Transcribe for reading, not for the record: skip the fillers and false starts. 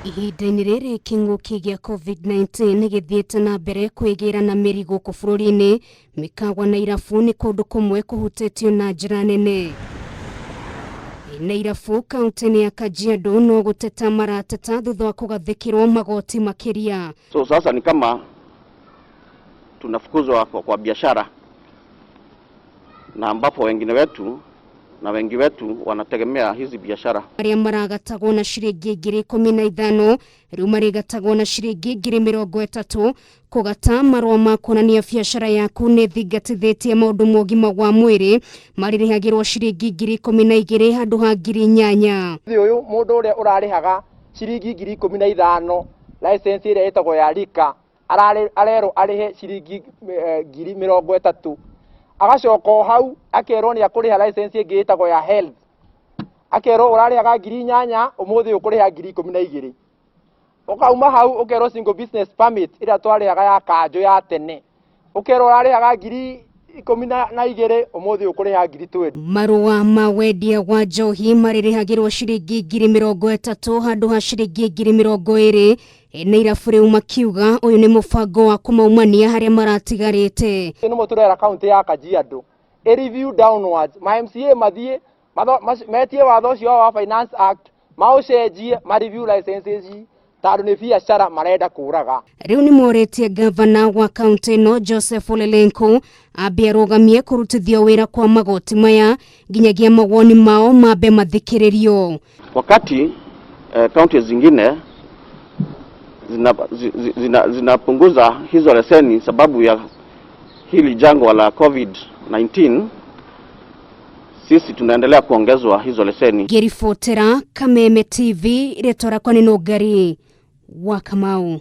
Ihinda-inĩ rĩrĩ kĩng'ũki gĩa COVID-19 gĩthiĩte na mbere kwĩgĩra na mĩri gũkũ bũrũri-inĩ, mĩkawa na irabu nĩ kũndũ kũmwe kũhutĩtio na njĩra nene. Na irabu kaunti-inĩ ya Kajiado no gũteta marateta thutha wa kũgathĩkĩrwo magoti makĩria. So sasa ni kama tunafukuzwa kwa biashara na ambapo wengine wetu na wengi wetu wanategemea hizi biashara. Arĩa maragatagwo na ciringi 15,000 rĩu marĩgatagwo na ciringi 30,000. Kũgata marũa ma kuonania biacara yaku nĩ thingatithĩtie maũndũ ma ũgima wa mwĩrĩ marĩrĩhagĩrwo ciringi 12,000 handũ ha 8,000. Thĩ ũyũ mũndũ ũrĩa ũrarĩhaga ciringi 15,000 license ĩrĩa ĩtagwo ya rika arerwo arĩhe ciringi 30,000, agacoka o hau akerwo nĩ akũrĩha license ĩngĩ ĩtagwo ya health, akerwo ũrarĩhaga 8,000, ũmũthĩ ũkũrĩha 12,000. Ũkauma hau ũkerwo single business permit ĩrĩa twarĩhaga ya kanjũ ya tene, ũkerwo ũrarĩhaga 12,000, ũmũthĩ ũkũrĩha 20,000. Marũa ma wendia wa njohi marĩrĩhagĩrwo ciringi 30,000 handũ ha ciringi 20,000. Na irabu rĩu makiuga ũyũ nĩ mũbango wa kũmaumania harĩa maratigarĩte. Nĩmo tũrera kaunti ya Kajiado ĩ review downwards, ma MCA mathiĩ metie watho ũcio wa Finance Act maũcenjie, ma review licenses tondũ nĩ biacara marenda kũraga. Rĩu nĩ morĩtie gavana wa kaunti ĩno Joseph Ole Lenku ambe arũgamie kũrutithio wĩra kwa magoti maya nginyagia mawoni mao mambe mathikĩrĩrio. Wakati kaunti zingine zinapunguza hizo leseni sababu ya hili jangwa la COVID-19, sisi tunaendelea kuongezwa hizo leseni. Ngĩribotera Kameme TV, rĩtwa rakwa nĩ Nũngari wa Kamau.